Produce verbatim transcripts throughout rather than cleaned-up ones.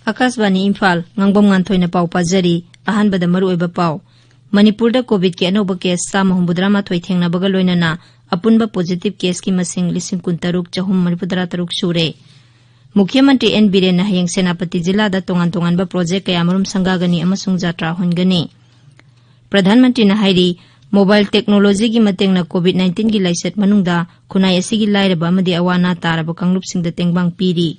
ꯑꯥꯀꯥꯁꯕꯥꯅꯤ ꯏꯝꯐꯥꯜ, ꯉꯥꯡꯕꯝ ꯉꯥꯟꯊꯣꯏꯅ ꯄꯥꯎ ꯄꯥꯖꯔꯤ꯫ ꯑꯍꯥꯟꯕꯗ ꯃꯔꯨꯑꯣꯏꯕ ꯄꯥꯎ꯫ ꯃꯅꯤꯄꯨꯔꯗ ꯀꯣꯚꯤꯗꯀꯤ ꯑꯅꯧꯕ ꯀꯦꯁ ꯆꯥꯝꯃ ꯍꯨꯝꯐꯨꯇꯔꯥ ꯃꯥꯊꯣꯏ ꯊꯦꯡꯅꯕꯒ ꯂꯣꯏꯅꯅ ꯑꯄꯨꯟꯕ ꯄꯣꯖꯤꯇꯤꯚ ꯀꯦꯁꯀꯤ ꯃꯁꯤꯡ ꯂꯤꯁꯤꯡ ꯀꯨꯟꯇꯔꯨꯛ ꯆꯍꯨꯝ ꯃꯔꯤꯐꯨꯇꯔꯥ ꯇꯔꯨꯛ ꯁꯨꯔꯦ꯫ ꯃꯨꯈ꯭ꯌ ꯃꯟꯇ꯭ꯔꯤ ꯑꯦꯟ ꯕꯤꯔꯦꯟꯅ ꯍꯌꯦꯡ ꯁꯦꯅꯥꯄꯇꯤ ꯖꯤꯂꯥꯗ ꯇꯣꯉꯥꯟ ꯇꯣꯉꯥꯟꯕ ꯄ꯭ꯔꯣꯖꯦꯛ ꯀꯌꯥꯃꯔꯨꯝ ꯁꯪꯒꯥꯒꯅꯤ ꯑꯃꯁꯨꯡ ꯖꯥꯇ꯭ꯔꯥ ꯍꯣꯟꯒꯅꯤ꯫ ꯄ꯭ꯔꯙꯥꯟ ꯃꯟꯇ꯭ꯔꯤꯅ ꯍꯥꯏꯔꯤ, ꯃꯣꯕꯥꯏꯜ ꯇꯦꯛꯅꯣꯂꯣꯖꯤꯒꯤ ꯃꯇꯦꯡꯅ ꯀꯣꯚꯤꯗ ꯅꯥꯏꯟꯇꯤꯟꯒꯤ ꯂꯥꯏꯆꯠ ꯃꯅꯨꯡꯗ ꯈꯨꯟꯅꯥꯏ ꯑꯁꯤꯒꯤ ꯂꯥꯏꯔꯕ ꯑꯃꯗꯤ ꯑꯋꯥ ꯑꯅꯥ ꯇꯥꯔꯕ ꯀꯥꯡꯂꯨꯞꯁꯤꯡꯗ ꯇꯦꯡꯕꯥꯡ ꯄꯤꯔꯤ꯫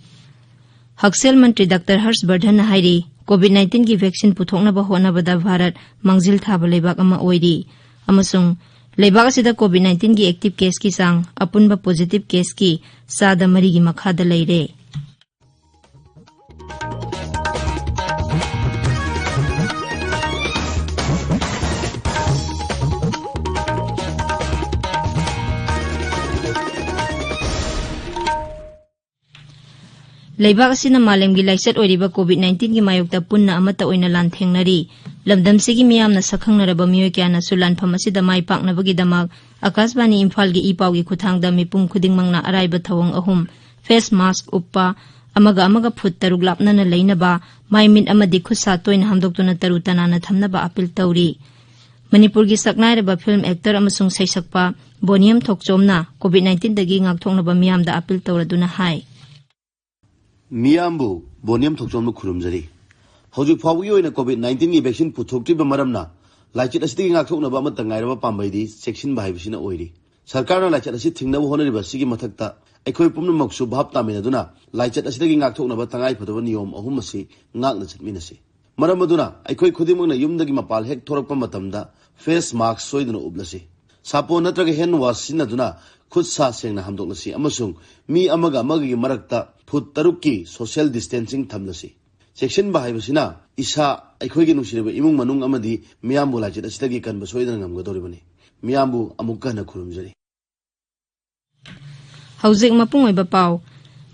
ꯍꯛꯁꯦꯜ ꯃꯟꯇ꯭ꯔꯤ ꯗꯥꯛꯇꯔ ꯍꯔꯁ ꯕꯔꯙꯟꯅ ꯍꯥꯏꯔꯤ, ꯀꯣꯚꯤꯗ ꯅꯥꯏꯟꯇꯤꯟꯒꯤ ꯚꯦꯛꯁꯤꯟ ꯄꯨꯊꯣꯛꯅꯕ ꯍꯣꯠꯅꯕꯗ ꯚꯥꯔꯠ ꯃꯥꯡꯖꯤꯜ ꯊꯥꯕ ꯂꯩꯕꯥꯛ ꯑꯃ ꯑꯣꯏꯔꯤ ꯑꯃꯁꯨꯡ ꯂꯩꯕꯥꯛ ꯑꯁꯤꯗ ꯀꯣꯚꯤꯗ ꯅꯥꯏꯟꯇꯤꯟꯒꯤ ꯑꯦꯛꯇꯤꯚ ꯀꯦꯁꯀꯤ ꯆꯥꯡ ꯑꯄꯨꯟꯕ ꯄꯣꯖꯤꯇꯤꯚ ꯀꯦꯁꯀꯤ ꯆꯥꯗ ꯃꯔꯤꯒꯤ ꯃꯈꯥꯗ ꯂꯩꯔꯦ꯫ ꯂꯩꯕꯥꯛ ꯑꯁꯤꯅ ꯃꯥꯂꯦꯝꯒꯤ ꯂꯥꯏꯆꯠ ꯑꯣꯏꯔꯤꯕ ꯀꯣꯚꯤꯗ ꯅꯥꯏꯟꯇꯤꯟꯒꯤ ꯃꯥꯌꯣꯛꯇ ꯄꯨꯟꯅ ꯑꯃꯠꯇ ꯑꯣꯏꯅ ꯂꯥꯟꯊꯦꯡꯅꯔꯤ꯫ ꯂꯝꯗꯝꯁꯤꯒꯤ ꯃꯤꯌꯥꯝꯅ ꯁꯛꯈꯪꯅꯔꯕ ꯃꯤꯑꯣꯏ ꯀꯌꯥꯅꯁꯨ ꯂꯥꯟꯐꯝ ꯑꯁꯤꯗ ꯃꯥꯏ ꯄꯥꯛꯅꯕꯒꯤꯗꯃꯛ ꯑꯀꯥꯁꯕꯥꯅꯤ ꯏꯝꯐꯥꯜꯒꯤ ꯏ ꯄꯥꯎꯒꯤ ꯈꯨꯠꯊꯥꯡꯗ ꯃꯤꯄꯨꯝ ꯈꯨꯗꯤꯡꯃꯛꯅ ꯑꯔꯥꯏꯕ ꯊꯧꯑꯣꯡ ꯑꯍꯨꯝ, ꯐꯦꯁ ꯃꯥꯁꯛ ꯎꯞꯄ, ꯑꯃꯒ ꯑꯃꯒ ꯐꯨꯠ ꯇꯔꯨꯛ ꯂꯥꯞꯅꯅ ꯂꯩꯅꯕ, ꯃꯥꯏ ꯃꯤꯠ ꯑꯃꯗꯤ ꯈꯨꯠ ꯁꯥ ꯇꯣꯏꯅ ꯍꯥꯝꯗꯣꯛꯇꯨꯅ ꯇꯔꯨ ꯇꯅꯥꯟꯅ ꯊꯝꯅꯕ ꯑꯥꯄꯤꯜ ꯇꯧꯔꯤ꯫ ꯃꯅꯤꯄꯨꯔꯒꯤ ꯁꯛꯅꯥꯏꯔꯕ ꯐꯤꯜꯝ ꯑꯦꯛꯇꯔ ꯑꯃꯁꯨꯡ ꯁꯩꯁꯛꯄ ꯕꯣꯅꯤꯌꯝ ꯊꯣꯛꯆꯣꯝꯅ ꯀꯣꯚꯤꯗ ꯅꯥꯏꯟꯇꯤꯟꯗꯒꯤ ꯉꯥꯛꯊꯣꯛꯅꯕ ꯃꯤꯌꯥꯝꯗ ꯑꯥꯄꯤꯜ ꯇꯧꯔꯗꯨꯅ ꯍꯥꯏ꯫ ꯃꯤꯌꯥꯝꯕꯨ ꯕꯣꯅꯤꯌꯝ ꯊꯣꯛꯆꯣꯝꯅ ꯈꯨꯔꯨꯝꯖꯔꯤ꯫ ꯍꯧꯖꯤꯛ ꯐꯥꯎꯕꯒꯤ ꯑꯣꯏꯅ ꯀꯣꯚꯤꯗ ꯅꯥꯏꯟꯇꯤꯟꯒꯤ ꯚꯦꯛꯁꯤꯟ ꯄꯨꯊꯣꯛꯇ꯭ꯔꯤꯕ ꯃꯔꯝꯅ ꯂꯥꯏꯆꯠ ꯑꯁꯤꯗꯒꯤ ꯉꯥꯛꯊꯣꯛꯅꯕ ꯑꯃꯠꯇ ꯉꯥꯏꯔꯕ ꯄꯥꯝꯕꯩꯗꯤ ꯆꯦꯛꯁꯤꯟꯕ ꯍꯥꯏꯕꯁꯤꯅ ꯑꯣꯏꯔꯤ꯫ ꯁꯔꯀꯥꯔꯅ ꯂꯥꯏꯆꯠ ꯑꯁꯤ ꯊꯤꯡꯅꯕ ꯍꯣꯠꯅꯔꯤꯕ ꯑꯁꯤꯒꯤ ꯃꯊꯛꯇ ꯑꯩꯈꯣꯏ ꯄꯨꯝꯅꯃꯛꯁꯨ ꯚꯥꯞ ꯇꯥꯃꯤꯟꯅꯗꯨꯅ ꯂꯥꯏꯆꯠ ꯑꯁꯤꯗꯒꯤ ꯉꯥꯛꯊꯣꯛꯅꯕ ꯇꯉꯥꯏꯐꯗꯕ ꯅꯤꯌꯣꯝ ꯑꯍꯨꯝ ꯑꯁꯤ ꯉꯥꯛꯅ ꯆꯠꯃꯤꯟꯅꯁꯤ꯫ ꯃꯔꯝ ꯑꯗꯨꯅ ꯑꯩꯈꯣꯏ ꯈꯨꯗꯤꯡꯃꯛꯅ ꯌꯨꯝꯗꯒꯤ ꯃꯄꯥꯟ ꯍꯦꯛ ꯊꯣꯔꯛꯄ ꯃꯇꯝꯗ ꯐꯦꯁ ꯃꯥꯁꯛ ꯁꯣꯏꯗꯅ ꯎꯞꯂꯁꯤ꯫ ꯁꯥꯄꯣꯟ ꯅꯠꯇ꯭ꯔꯒ ꯍꯦꯟ ꯋꯥꯁ ꯁꯤꯖꯤꯟꯅꯗꯨꯅ ꯈꯨꯠ ꯁꯥ ꯁꯦꯡꯅ ꯍꯥꯝꯗꯣꯛꯂꯁꯤ ꯑꯃꯁꯨꯡ ꯃꯤ ꯑꯃꯒ ꯑꯃꯒꯒꯤ ꯃꯔꯛꯇ ꯐꯨꯠ ꯇꯔꯨꯛꯀꯤ ꯁꯣꯁꯤꯌꯦꯜ ꯗꯤꯁꯇꯦꯟꯁꯤꯡ ꯊꯝꯂꯁꯤ꯫ ꯆꯦꯛꯁꯤꯟꯕ ꯍꯥꯏꯕꯁꯤꯅ ꯏꯁꯥ, ꯑꯩꯈꯣꯏꯒꯤ ꯅꯨꯡꯁꯤꯔꯕ ꯏꯃꯨꯡ ꯃꯅꯨꯡ ꯑꯃꯗꯤ ꯃꯤꯌꯥꯝꯕꯨ ꯂꯥꯏꯆꯠ ꯑꯁꯤꯗꯒꯤ ꯀꯟꯕ ꯁꯣꯏꯗꯅ ꯉꯝꯒꯗꯧꯔꯤꯕꯅꯤ꯫ ꯃꯤꯌꯥꯝꯕꯨ ꯑꯃꯨꯛꯀ ꯍꯟꯅ ꯈꯨꯔꯨꯝꯖꯔꯤ꯫ ꯍꯧꯖꯤꯛ ꯃꯄꯨꯡ ꯑꯣꯏꯕ ꯄꯥꯎ꯫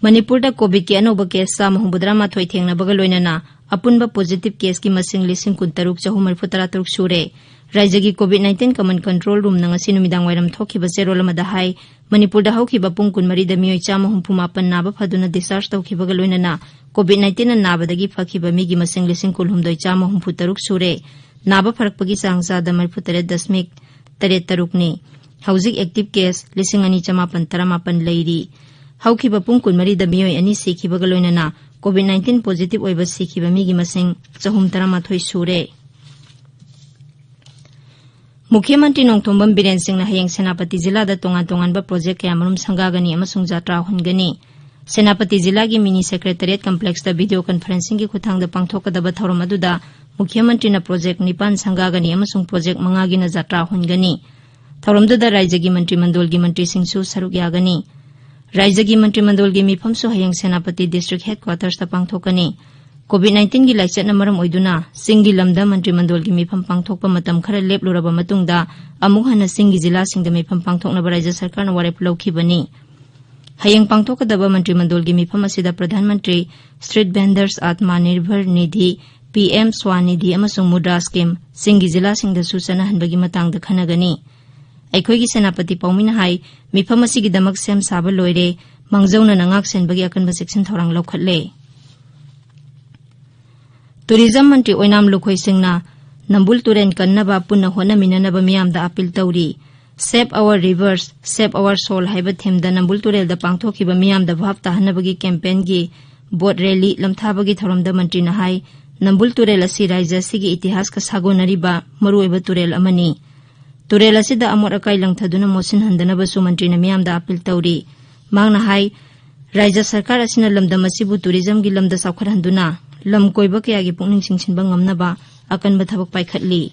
ꯃꯅꯤꯄꯨꯔꯗ ꯀꯣꯚꯤꯗꯀꯤ ꯑꯅꯧꯕ ꯀꯦꯁ ꯆꯥꯝꯃ ꯍꯨꯝꯐꯨꯇꯔꯥ ꯃꯥꯊꯣꯏ ꯊꯦꯡꯅꯕꯒ ꯂꯣꯏꯅꯅ ꯑꯄꯨꯟꯕ ꯄꯣꯖꯤꯇꯤꯚ ꯀꯦꯁꯀꯤ ꯃꯁꯤꯡ ꯂꯤꯁꯤꯡ ꯀꯨꯟꯇꯔꯨꯛ ꯆꯍꯨꯝ ꯃꯔꯤꯐꯨꯇꯔꯥ ꯇꯔꯨꯛ ꯁꯨꯔꯦ꯫ ꯔꯥꯏꯖ꯭ꯌꯒꯤ ꯀꯣꯚꯤꯗ ꯅꯥꯏꯟꯇꯤꯟ ꯀꯃꯟ ꯀꯟꯇ꯭ꯔꯣꯜ ꯔꯨꯝꯅ ꯉꯁꯤ ꯅꯨꯃꯤꯗꯥꯡ ꯋꯥꯏꯔꯝ ꯊꯣꯛꯈꯤꯕ ꯆꯦꯔꯣꯜ ꯑꯃꯗ ꯍꯥꯏ, ꯃꯅꯤꯄꯨꯔꯗ ꯍꯧꯈꯤꯕ ꯄꯨꯡ ꯀꯨꯟꯃꯔꯤꯗ ꯃꯤꯑꯣꯏ ꯆꯥꯝꯃ ꯍꯨꯝꯐꯨ ꯃꯥꯄꯟ ꯅꯥꯕ ꯐꯗꯨꯅ discharge ꯇꯧꯈꯤꯕꯒ ꯂꯣꯏꯅꯅ COVID nineteen ꯅꯥꯕꯗꯒꯤ ꯐꯈꯤꯕ ꯃꯤꯒꯤ ꯃꯁꯤꯡ ꯂꯤꯁꯤꯡ ꯀꯨꯟꯍꯨꯝꯗꯣꯏ ꯆꯥꯝꯃ ꯍꯨꯝꯐꯨ ꯇꯔꯨꯛ ꯁꯨꯔꯦ꯫ ꯅꯥꯕ ꯐꯔꯛꯄꯒꯤ ꯆꯥꯡ ꯆꯥꯗ ꯃꯔꯤꯐꯨ ꯇꯔꯦꯠ ꯗꯁꯃꯤꯛ ꯇꯔꯦꯠ ꯇꯔꯨꯛꯅꯤ꯫ ꯍꯧꯖꯤꯛ active case ꯂꯤꯁꯤꯡ ꯑꯅꯤ ꯆꯃꯥꯄꯟ ꯇꯔꯥꯃꯥꯄꯟ ꯂꯩꯔꯤ꯫ ꯍꯧꯈꯤꯕ ꯄꯨꯡ ꯀꯨꯟꯃꯔꯤꯗ ꯃꯤꯑꯣꯏ ꯑꯅꯤ ꯁꯤꯈꯤꯕꯒ ꯂꯣꯏꯅꯅ COVID nineteen positive ꯑꯣꯏꯕ ꯁꯤꯈꯤꯕ ꯃꯤꯒꯤ ꯃꯁꯤꯡ ꯆꯍꯨꯝ ꯇꯔꯥꯃꯥꯊꯣꯏ ꯁꯨꯔꯦ꯫ ꯃꯨꯈ꯭ꯌ ꯃꯟꯇ꯭ꯔꯤ ꯅꯣꯡꯊꯣꯝꯕꯝ ꯕꯤꯔꯦꯟ ꯁꯤꯡꯅ ꯍꯌꯦꯡ ꯁꯦꯅꯥꯄꯇꯤ ꯖꯤꯂꯥꯗ ꯇꯣꯉꯥꯟ ꯇꯣꯉꯥꯟꯕ project ꯀꯌꯥꯃꯔꯨꯝ ꯁꯪꯒꯥꯒꯅꯤ ꯑꯃꯁꯨꯡ ꯖꯥꯇ꯭ꯔꯥ ꯍꯨꯟꯒꯅꯤ꯫ ꯁꯦꯅꯥꯄꯇꯤ ꯖꯤꯂꯥꯒꯤ mini secretariat complexꯇ video conferencingꯒꯤ ꯈꯨꯠꯊꯥꯡꯗ ꯄꯥꯡꯊꯣꯛꯀꯗꯕ ꯊꯧꯔꯝ ꯑꯗꯨꯗ ꯃꯨꯈ꯭ꯌ ꯃꯟꯇ꯭ꯔꯤꯅ project ꯅꯤꯄꯥꯟ ꯁꯪꯒꯥꯒꯅꯤ ꯑꯃꯁꯨꯡ project ꯃꯉꯥꯒꯤꯅ ꯖꯥꯇ꯭ꯔꯥ ꯍꯨꯟꯒꯅꯤ꯫ ꯊꯧꯔꯝꯗꯨꯗ ꯔꯥꯖ꯭ꯌꯒꯤ ꯃꯟꯇ꯭ꯔꯤ ꯃꯟꯗꯣꯜꯒꯤ ꯃꯟꯇ꯭ꯔꯤꯁꯤꯡꯁꯨ ꯁꯔꯨꯛ ꯌꯥꯒꯅꯤ꯫ ꯔꯥꯖ꯭ꯌꯒꯤ ꯃꯟꯇ꯭ꯔꯤ ꯃꯟꯗꯣꯜꯒꯤ ꯃꯤꯐꯝꯁꯨ ꯍꯌꯦꯡ ꯁꯦꯅꯥꯄꯇꯤ district headquartersꯇ ꯄꯥꯡꯊꯣꯛꯀꯅꯤ꯫ COVID nineteenꯒꯤ ꯂꯥꯏꯆꯠꯅ ꯃꯔꯝ ꯑꯣꯏꯗꯨꯅ ꯆꯤꯡꯒꯤ ꯂꯝꯗ ꯃꯟꯇ꯭ꯔꯤ ꯃꯟꯗꯣꯜꯒꯤ ꯃꯤꯐꯝ ꯄꯥꯡꯊꯣꯛꯄ ꯃꯇꯝ ꯈꯔ ꯂꯦꯞꯂꯨꯔꯕ ꯃꯇꯨꯡꯗ ꯑꯃꯨꯛ ꯍꯟꯅ ꯆꯤꯡꯒꯤ ꯖꯤꯂꯥꯁꯤꯡꯗ ꯃꯤꯐꯝ ꯄꯥꯡꯊꯣꯛꯅꯕ ꯔꯥꯖ꯭ꯌ ꯁꯔꯀꯥꯔꯅ ꯋꯥꯔꯦꯞ ꯂꯧꯈꯤꯕꯅꯤ꯫ ꯍꯌꯦꯡ ꯄꯥꯡꯊꯣꯛꯀꯗꯕ ꯃꯟꯇ꯭ꯔꯤ ꯃꯟꯗꯣꯜꯒꯤ ꯃꯤꯐꯝ ꯑꯁꯤꯗ Pradhan Mantri street vendors ꯑꯥꯠꯃꯥ Nirbhar Nidhi, PM ꯁ꯭ꯋꯥꯅꯤꯙꯤ ꯑꯃꯁꯨꯡ ꯃꯨꯗ꯭ꯔꯥ ꯁ꯭ꯀꯤꯝ, ꯆꯤꯡꯒꯤ ꯖꯤꯂꯥꯁꯤꯡꯗꯁꯨ ꯆꯠꯅꯍꯟꯕꯒꯤ ꯃꯇꯥꯡꯗ ꯈꯟꯅꯒꯅꯤ꯫ ꯑꯩꯈꯣꯏꯒꯤ ꯁꯦꯅꯥꯄꯇꯤ ꯄꯥꯎꯃꯤꯅ ꯍꯥꯏ, ꯃꯤꯐꯝ ꯑꯁꯤꯒꯤꯗꯃꯛ ꯁꯦꯝ ꯁꯥꯕ ꯂꯣꯏꯔꯦ, ꯃꯥꯡꯖꯧꯅꯅ ꯉꯥꯛ ꯁꯦꯟꯕꯒꯤ ꯑꯀꯟꯕ ꯆꯦꯛꯁꯤꯟ ꯊꯧꯔꯥꯡ ꯂꯧꯈꯠꯂꯦ꯫ ꯇꯨꯔꯤꯖꯝ ꯃꯟꯇ꯭ꯔꯤ ꯑꯣꯏꯅꯥꯝ ꯂꯨꯈꯣꯏ ꯁꯤꯡꯅ ꯅꯝꯕꯨꯜ ꯇꯨꯔꯦꯜ ꯀꯟꯅꯕ ꯄꯨꯟꯅ ꯍꯣꯠꯅꯃꯤꯟꯅꯅꯕ ꯃꯤꯌꯥꯝꯗ ꯑꯥꯄꯤꯜ ꯇꯧꯔꯤ꯫ Save our rivers, save our soul ꯍꯥꯏꯕ themeꯗ ꯅꯝꯕꯨꯜ ꯇꯨꯔꯦꯜꯗ ꯄꯥꯡꯊꯣꯛꯈꯤꯕ ꯃꯤꯌꯥꯝꯗ ꯚꯥꯞ ꯇꯥꯍꯟꯅꯕꯒꯤ campaignꯒꯤ boat rally ꯂꯝꯊꯥꯕꯒꯤ ꯊꯧꯔꯝꯗ ꯃꯟꯇ꯭ꯔꯤꯅ ꯍꯥꯏ, ꯅꯝꯕꯨꯜ ꯇꯨꯔꯦꯜ ꯑꯁꯤ ꯔꯥꯖ꯭ꯌ ꯑꯁꯤꯒꯤ ꯏꯇꯤꯍꯥꯁꯀ ꯁꯥꯒꯣꯟꯅꯔꯤꯕ ꯃꯔꯨꯑꯣꯏꯕ ꯇꯨꯔꯦꯜ ꯑꯃꯅꯤ꯫ ꯇꯨꯔꯦꯜ ꯑꯁꯤꯗ ꯑꯃꯣꯠ ꯑꯀꯥꯏ ꯂꯪꯊꯗꯨꯅ ꯃꯣꯠꯁꯤꯟꯍꯟꯗꯅꯕꯁꯨ ꯃꯟꯇ꯭ꯔꯤꯅ ꯃꯤꯌꯥꯝꯗ ꯑꯥꯄꯤꯜ ꯇꯧꯔꯤ꯫ ꯃꯍꯥꯛꯅ ꯍꯥꯏ, ꯔꯥꯖ꯭ꯌ ꯁꯔꯀꯥꯔ ꯑꯁꯤꯅ ꯂꯝꯗꯝ ꯑꯁꯤꯕꯨ ꯇꯨꯔꯤꯖꯝꯒꯤ ꯂꯝꯗ ꯆꯥꯎꯈꯠꯍꯟꯗꯨꯅ ꯂꯝ ꯀꯣꯏꯕ ꯀꯌꯥꯒꯤ ꯄꯨꯛꯅꯤꯡ ꯆꯤꯡꯁꯤꯟꯕ ꯉꯝꯅꯕ ꯑꯀꯟꯕ ꯊꯕꯛ ꯄꯥꯏꯈꯠꯂꯤ꯫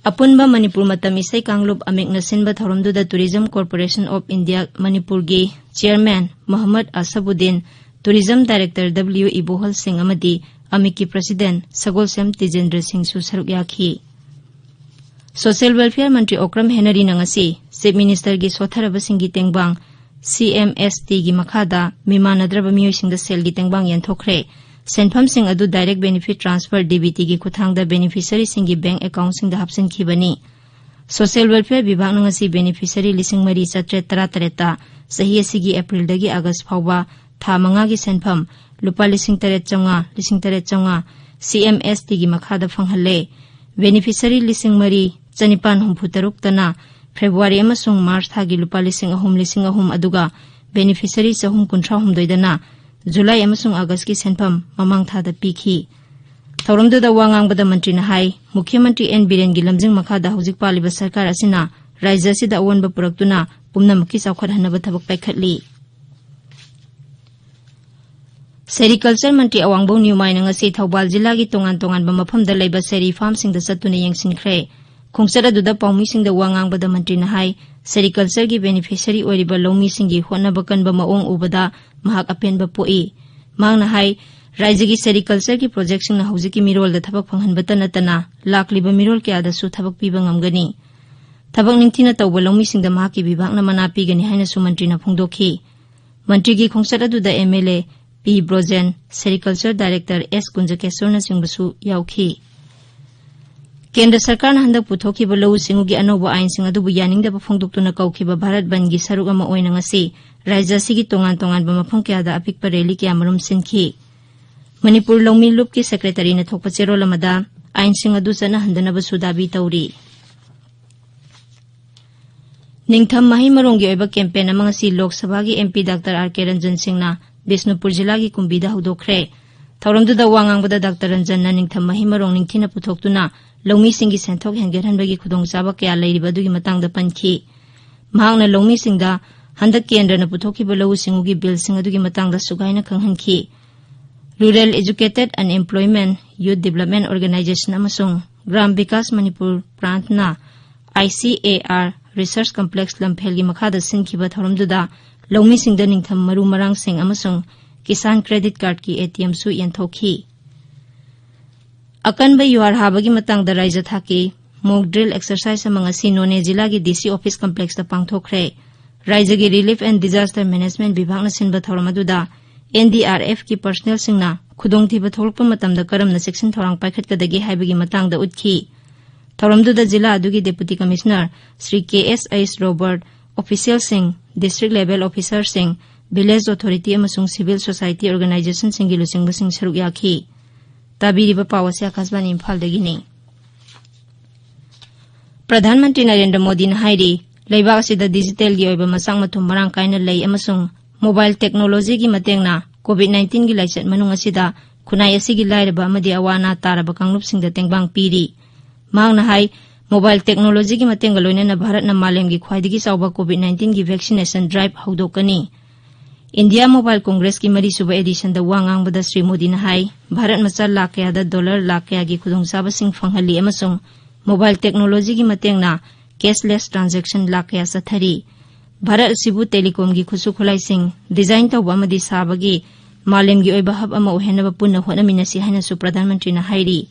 ꯑꯄꯨꯟꯕ ꯃꯅꯤꯄꯨꯔ ꯃꯇꯝ ꯏꯁꯩ ꯀꯥꯡꯂꯨꯞ ꯑꯃꯤꯛꯅ ꯁꯤꯟꯕ ꯊꯧꯔꯝꯗꯨꯗ Tourism Corporation of India ꯃꯅꯤꯄꯨꯔꯒꯤ chairman Mohammad ꯑꯁꯕꯨꯗꯤꯟ, tourism director W ꯏꯕꯣꯍꯜ ꯁꯤꯡ ꯑꯃꯗꯤ ꯑꯃꯤꯛꯀꯤ president ꯁꯒꯣꯜꯁꯦꯝ ꯇꯤꯖꯦꯟꯗ꯭ꯔ ꯁꯤꯡꯁꯨ ꯁꯔꯨꯛ ꯌꯥꯈꯤ꯫ Social Welfare ꯃꯟꯇ꯭ꯔꯤ ꯑꯣꯀ꯭ꯔꯝ ꯍꯦꯅꯔꯤꯅ ꯉꯁꯤ Chief Ministerꯒꯤ ꯁꯣꯠꯊꯔꯕꯁꯤꯡꯒꯤ ꯇꯦꯡꯕꯥꯡ CMSTꯒꯤ ꯃꯈꯥꯗ ꯃꯤꯃꯥꯟꯅꯗ꯭ꯔꯕ ꯃꯤꯑꯣꯏꯁꯤꯡꯗ ꯁꯦꯜꯒꯤ ꯇꯦꯡꯕꯥꯡ ꯌꯦꯟꯊꯣꯛꯈ꯭ꯔꯦ꯫ ꯁꯦꯟꯐꯝꯁꯤꯡ ꯑꯗꯨ direct benefit transfer, DBTꯒꯤ ꯈꯨꯠꯊꯥꯡꯗ beneficiaryꯁꯤꯡꯒꯤ bank accountꯁꯤꯡꯗ ꯍꯥꯞꯆꯤꯟꯈꯤꯕꯅꯤ꯫ ꯁꯣꯁꯤꯌꯦꯜ ꯋꯦꯜꯐꯤꯌꯔ ꯕꯤꯚꯥꯒꯅ ꯉꯁꯤ ꯕꯦꯅꯤꯐꯤꯁꯔꯤ ꯂꯤꯁꯤꯡ ꯃꯔꯤ ꯆꯥꯇ꯭ꯔꯦꯠ ꯇꯔꯥꯇꯔꯦꯠꯇ ꯆꯍꯤ ꯑꯁꯤꯒꯤ ꯑꯦꯄ꯭ꯔꯤꯜꯗꯒꯤ ꯑꯥꯒꯁ ꯐꯥꯎꯕ ꯊꯥ ꯃꯉꯥꯒꯤ ꯁꯦꯟꯐꯝ ꯂꯨꯄꯥ ꯂꯤꯁꯤꯡ ꯇꯔꯦꯠ ꯆꯥꯝꯃꯉꯥ, ꯂꯤꯁꯤꯡ ꯇꯔꯦꯠ ꯆꯥꯝꯃꯉꯥ ꯁꯤ ꯑꯦꯝ ꯑꯦꯁ ꯇꯤꯒꯤ ꯃꯈꯥꯗ ꯐꯪꯍꯜꯂꯦ꯫ ꯕꯦꯅꯤꯐꯤꯁꯔꯤ ꯂꯤꯁꯤꯡ ꯃꯔꯤ ꯆꯅꯤꯄꯥꯟ ꯍꯨꯝꯐꯨ ꯇꯔꯨꯛꯇꯅ ꯐꯦꯕ꯭ꯔꯨꯋꯥꯔꯤ ꯑꯃꯁꯨꯡ ꯃꯥꯔꯆ ꯊꯥꯒꯤ ꯂꯨꯄꯥ ꯂꯤꯁꯤꯡ ꯑꯍꯨꯝ, ꯂꯤꯁꯤꯡ ꯑꯍꯨꯝ, ꯑꯗꯨꯒ ꯕꯦꯅꯤꯐꯤꯁꯔꯤ ꯆꯍꯨꯝ ꯀꯨꯟꯊ꯭ꯔꯥ ꯍꯨꯝꯗꯣꯏꯗꯅ ꯖꯨꯂꯥꯏ ꯑꯃꯁꯨꯡ ꯑꯥꯒꯁꯀꯤ ꯁꯦꯟꯐꯝ ꯃꯃꯥꯡ ꯊꯥꯗ ꯄꯤꯈꯤ꯫ ꯊꯧꯔꯝꯗꯨꯗ ꯋꯥ ꯉꯥꯡꯕꯗ ꯃꯟꯇ꯭ꯔꯤꯅ ꯍꯥꯏ, ꯃꯨꯈ꯭ꯌ ꯃꯟꯇ꯭ꯔꯤ ꯑꯦꯟ ꯕꯤꯔꯦꯟꯒꯤ ꯂꯝꯖꯤꯡ ꯃꯈꯥꯗ ꯍꯧꯖꯤꯛ ꯄꯥꯜꯂꯤꯕ ꯁꯔꯀꯥꯔ ꯑꯁꯤꯅ ꯔꯥꯖ꯭ꯌ ꯑꯁꯤꯗ ꯑꯑꯣꯟꯕ ꯄꯨꯔꯛꯇꯨꯅ ꯄꯨꯝꯅꯃꯛꯀꯤ ꯆꯥꯎꯈꯠꯍꯟꯅꯕ ꯊꯕꯛ ꯄꯥꯏꯈꯠꯂꯤ꯫ ꯁꯦꯔꯤꯀꯜꯆꯔ ꯃꯟꯇ꯭ꯔꯤ ꯑꯋꯥꯡꯕꯧ ꯅ꯭ꯌꯨꯃꯥꯏꯅ ꯉꯁꯤ ꯊꯧꯕꯥꯜ ꯖꯤꯂꯥꯒꯤ ꯇꯣꯉꯥꯟ ꯇꯣꯉꯥꯟꯕ ꯃꯐꯝꯗ ꯂꯩꯕ ꯁꯦꯔꯤ ꯐꯥꯔꯝꯁꯤꯡꯗ ꯆꯠꯇꯨꯅ ꯌꯦꯡꯁꯤꯟꯈ꯭ꯔꯦ꯫ ꯈꯣꯡꯆꯠ ꯑꯗꯨꯗ ꯄꯥꯎꯃꯤꯁꯤꯡꯗ ꯋꯥ ꯉꯥꯡꯕꯗ ꯃꯟꯇ꯭ꯔꯤꯅ ꯍꯥꯏ, ꯁꯦꯔꯤꯀꯜꯆꯔꯒꯤ ꯕꯦꯅꯤꯐꯤꯁꯔꯤ ꯑꯣꯏꯔꯤꯕ ꯂꯧꯃꯤꯁꯤꯡꯒꯤ ꯍꯣꯠꯅꯕ ꯀꯟꯕ ꯃꯑꯣꯡ ꯎꯕꯗ ꯃꯍꯥꯛ ꯑꯄꯦꯟꯕ ꯄꯣꯛꯏ꯫ ꯃꯍꯥꯛꯅ ꯍꯥꯏ, ꯔꯥꯖ꯭ꯌꯒꯤ ꯁꯦꯔꯤꯀꯜꯆꯔꯒꯤ ꯄ꯭ꯔꯣꯖꯦꯛꯁꯤꯡꯅ ꯍꯧꯖꯤꯛꯀꯤ ꯃꯤꯔꯣꯜꯗ ꯊꯕꯛ ꯐꯪꯍꯟꯕꯇ ꯅꯠꯇꯅ ꯂꯥꯛꯂꯤꯕ ꯃꯤꯔꯣꯜ ꯀꯌꯥꯗꯁꯨ ꯊꯕꯛ ꯄꯤꯕ ꯉꯝꯒꯅꯤ꯫ ꯊꯕꯛ ꯅꯤꯡꯊꯤꯅ ꯇꯧꯕ ꯂꯧꯃꯤꯁꯤꯡꯗ ꯃꯍꯥꯛꯀꯤ ꯕꯤꯚꯥꯒꯅ ꯃꯅꯥ ꯄꯤꯒꯅꯤ ꯍꯥꯏꯅꯁꯨ ꯃꯟꯇ꯭ꯔꯤꯅ ꯐꯣꯡꯗꯣꯛꯈꯤ꯫ ꯃꯟꯇ꯭ꯔꯤꯒꯤ ꯈꯣꯡꯆꯠ ꯑꯗꯨꯗ M L A P Brojen, sericulture director S ꯀꯨꯟꯖꯀꯦꯁꯣꯔꯅꯆꯤꯡꯕꯁꯨ ꯌꯥꯎꯈꯤ꯫ ꯀꯦꯟꯗ꯭ꯔ ꯁꯔꯀꯥꯔꯅ ꯍꯟꯗꯛ ꯄꯨꯊꯣꯛꯈꯤꯕ ꯂꯧꯎ ꯁꯤꯡꯎꯒꯤ ꯑꯅꯧꯕ ꯑꯥꯏꯟꯁꯤꯡ ꯑꯗꯨꯕꯨ ꯌꯥꯅꯤꯡꯗꯕ ꯐꯣꯡꯗꯣꯛꯇꯨꯅ ꯀꯧꯈꯤꯕ ꯚꯥꯔꯠ ꯕꯟꯒꯤ ꯁꯔꯨꯛ ꯑꯃ ꯑꯣꯏꯅ ꯉꯁꯤ ꯔꯥꯖ꯭ꯌ ꯑꯁꯤꯒꯤ ꯇꯣꯉꯥꯟ ꯇꯣꯉꯥꯟꯕ ꯃꯐꯝ ꯀꯌꯥꯗ ꯑꯄꯤꯛꯄ ꯔꯦꯂꯤ ꯀꯌꯥꯃꯔꯨꯝ ꯁꯤꯟꯈꯤ꯫ ꯃꯅꯤꯄꯨꯔ ꯂꯧꯃꯤ ꯂꯨꯞꯀꯤ ꯁꯦꯀ꯭ꯔꯦꯇꯔꯤꯅ ꯊꯣꯛꯄ ꯆꯦꯔꯣꯜ ꯑꯃꯗ ꯑꯥꯏꯟꯁꯤꯡ ꯑꯗꯨ ꯆꯠꯅꯍꯟꯗꯅꯕꯁꯨ ꯗꯥꯕꯤ ꯇꯧꯔꯤ꯫ ꯅꯤꯡꯊꯝ ꯃꯍꯩ ꯃꯔꯣꯡꯒꯤ ꯑꯣꯏꯕ ꯀꯦꯝꯄꯦꯟ ꯑꯃ ꯉꯁꯤ ꯂꯣꯛ ꯁꯚꯥꯒꯤ ꯑꯦꯝ ꯄꯤ ꯗꯥꯛꯇꯔ ꯑꯥꯔ ꯀꯦ ꯔꯟꯖꯟ ꯁꯤꯡꯅ ꯕꯤꯁꯅꯨꯄꯨꯔ ꯖꯤꯂꯥꯒꯤ ꯀꯨꯝꯕꯤꯗ ꯍꯧꯗꯣꯛꯈ꯭ꯔꯦ꯫ ꯊꯧꯔꯝꯗꯨꯗ ꯋꯥ ꯉꯥꯡꯕꯗ ꯗꯥꯛꯇꯔ ꯔꯟꯖꯟꯅ ꯅꯤꯡꯊꯝ ꯃꯍꯩ ꯃꯔꯣꯡ ꯅꯤꯡꯊꯤꯅ ꯄꯨꯊꯣꯛꯇꯨꯅ ꯂꯧꯃꯤꯁꯤꯡꯒꯤ ꯁꯦꯟꯊꯣꯛ ꯍꯦꯟꯒꯠꯍꯟꯕꯒꯤ ꯈꯨꯗꯣꯡꯆꯥꯕ ꯀꯌꯥ ꯂꯩꯔꯤꯕ ꯑꯗꯨꯒꯤ ꯃꯇꯥꯡꯗ ꯄꯟꯈꯤ꯫ ꯃꯍꯥꯛꯅ ꯂꯧꯃꯤꯁꯤꯡꯗ ꯍꯟꯗꯛ ꯀꯦꯟꯗ꯭ꯔꯅ ꯄꯨꯊꯣꯛꯈꯤꯕ ꯂꯧꯎ ꯁꯤꯡꯎꯒꯤ ꯕꯤꯜꯁꯤꯡ ꯑꯗꯨꯒꯤ ꯃꯇꯥꯡꯗ ꯁꯨꯒꯥꯏꯅ ꯈꯪꯍꯟꯈꯤ꯫ Rural Educated Unemployment Youth Development Organization ꯑꯃꯁꯨꯡ ꯒ꯭ꯔꯥꯝ ꯕꯤꯀꯥꯁ ꯃꯅꯤꯄꯨꯔ ꯄ꯭ꯔꯥꯟꯠꯅ I C A R research complex ꯂꯝꯐꯦꯜꯒꯤ ꯃꯈꯥꯗ ꯁꯤꯟꯈꯤꯕ ꯊꯧꯔꯝꯗꯨꯗ ꯂꯧꯃꯤꯁꯤꯡꯗ ꯅꯤꯡꯊꯝ ꯃꯔꯨ ꯃꯔꯥꯡꯁꯤꯡ ꯑꯃꯁꯨꯡ ꯀꯤꯁꯥꯟ ꯀ꯭ꯔꯦꯗꯤꯠ ꯀꯥꯔꯗꯀꯤ ꯑꯦ ꯇꯤ ꯑꯦꯝꯁꯨ ꯌꯦꯟꯊꯣꯛꯈꯤ꯫ ꯑꯀꯟꯕ ꯌꯨꯍꯥꯔ ꯍꯥꯕꯒꯤ ꯃꯇꯥꯡꯗ ꯔꯥꯏꯖ꯭ꯌ ꯊꯥꯛꯀꯤ ꯃꯣꯛ ꯗ꯭ꯔꯤꯜ ꯑꯦꯛꯁꯔꯁꯥꯏꯖ ꯑꯃ ꯉꯁꯤ ꯅꯣꯅꯦ ꯖꯤꯂꯥꯒꯤ ꯗꯤ ꯁꯤ ꯑꯣꯐꯤꯁ ꯀꯝꯄ꯭ꯂꯦꯛꯁꯇ ꯄꯥꯡꯊꯣꯛꯈ꯭ꯔꯦ꯫ ꯔꯥꯏꯖ꯭ꯌꯒꯤ ꯔꯤꯂꯤꯐ ꯑꯦꯟ ꯗꯤꯖꯥꯁꯇꯔ ꯃꯦꯅꯦꯖꯃꯦꯟꯠ ꯕꯤꯚꯥꯒꯅ ꯁꯤꯟꯕ ꯊꯧꯔꯝ ꯑꯗꯨꯗ ꯑꯦꯟ ꯗꯤ ꯑꯥꯔ ꯑꯦꯐꯀꯤ ꯄꯔꯁꯅꯦꯜꯁꯤꯡꯅ ꯈꯨꯗꯣꯡꯊꯤꯕ ꯊꯣꯛꯂꯛꯄ ꯃꯇꯝꯗ ꯀꯔꯝꯅ ꯆꯦꯛꯁꯤꯟ ꯊꯧꯔꯥꯡ ꯄꯥꯏꯈꯠꯀꯗꯒꯦ ꯍꯥꯏꯕꯒꯤ ꯃꯇꯥꯡꯗ ꯎꯠꯈꯤ꯫ ꯊꯧꯔꯝꯗꯨꯗ ꯖꯤꯂꯥ ꯑꯗꯨꯒꯤ Deputy Commissioner Shri K S H Robert, officialꯁꯤꯡ, district level officerꯁꯤꯡ, village authority ꯑꯃꯁꯨꯡ civil society organizationꯁꯤꯡꯒꯤ ꯂꯨꯆꯤꯡꯕꯁꯤꯡ ꯁꯔꯨꯛ ꯌꯥꯈꯤ꯫ ꯇꯥꯕꯤꯔꯤꯕ ꯄꯥꯎ ꯑꯁꯤ ꯑꯀꯥꯁꯕꯥꯅꯤ ꯏꯝꯐꯥꯜꯗꯒꯤꯅꯤ꯫ ꯄ꯭ꯔꯙꯥꯟ ꯃꯟꯇ꯭ꯔꯤ ꯅꯔꯦꯟꯗ꯭ꯔ ꯃꯣꯗꯤꯅ ꯍꯥꯏꯔꯤ, ꯂꯩꯕꯥꯛ ꯑꯁꯤꯗ digitalꯒꯤ ꯑꯣꯏꯕ ꯃꯆꯥꯛ ꯃꯊꯨꯝ ꯃꯔꯥꯡ ꯀꯥꯏꯅ ꯂꯩ ꯑꯃꯁꯨꯡ mobile technologyꯒꯤ ꯃꯇꯦꯡꯅ COVID nineteenꯒꯤ ꯂꯥꯏꯆꯠ ꯃꯅꯨꯡ ꯑꯁꯤꯗ ꯈꯨꯟꯅꯥꯏ ꯑꯁꯤꯒꯤ ꯂꯥꯏꯔꯕ ꯑꯃꯗꯤ ꯑꯋꯥ ꯑꯅꯥ ꯇꯥꯔꯕ ꯀꯥꯡꯂꯨꯞꯁꯤꯡꯗ ꯇꯦꯡꯕꯥꯡ ꯄꯤꯔꯤ꯫ ꯃꯍꯥꯛꯅ ꯍꯥꯏ, mobile technologyꯒꯤ ꯃꯇꯦꯡꯒ ꯂꯣꯏꯅꯅ ꯚꯥꯔꯠꯅ ꯃꯥꯂꯦꯝꯒꯤ ꯈ꯭ꯋꯥꯏꯗꯒꯤ ꯆꯥꯎꯕ COVID nineteenꯒꯤ vaccination drive ꯍꯧꯗꯣꯛꯀꯅꯤ꯫ India Mobile Congressꯀꯤ ꯃꯔꯤꯁꯨꯕ editionꯗ ꯋꯥ ꯉꯥꯡꯕꯗ ꯁ꯭ꯔꯤ ꯃꯣꯗꯤꯅ ꯍꯥꯏ, ꯚꯥꯔꯠ ꯃꯆꯥ ꯂꯥꯈ ꯀꯌꯥꯗ dollar ꯂꯥꯈ ꯀꯌꯥꯒꯤ ꯈꯨꯗꯣꯡꯆꯥꯕꯁꯤꯡ ꯐꯪꯍꯜꯂꯤ ꯑꯃꯁꯨꯡ mobile technologyꯒꯤ ꯃꯇꯦꯡꯅ cashless transaction ꯂꯥꯈ ꯀꯌꯥ ꯆꯠꯊꯔꯤ꯫ ꯚꯥꯔꯠ ꯑꯁꯤꯕꯨ telecomꯒꯤ ꯈꯨꯠꯁꯨ ꯈꯨꯠꯂꯥꯏꯁꯤꯡ design ꯇꯧꯕ ꯑꯃꯗꯤ ꯁꯥꯕꯒꯤ ꯃꯥꯂꯦꯝꯒꯤ ꯑꯣꯏꯕ hub ꯑꯃ ꯑꯣꯏꯍꯟꯅꯕ ꯄꯨꯟꯅ ꯍꯣꯠꯅꯃꯤꯟꯅꯁꯤ ꯍꯥꯏꯅꯁꯨ ꯄ꯭ꯔꯙꯥꯟ ꯃꯟꯇ꯭ꯔꯤꯅ ꯍꯥꯏꯔꯤ꯫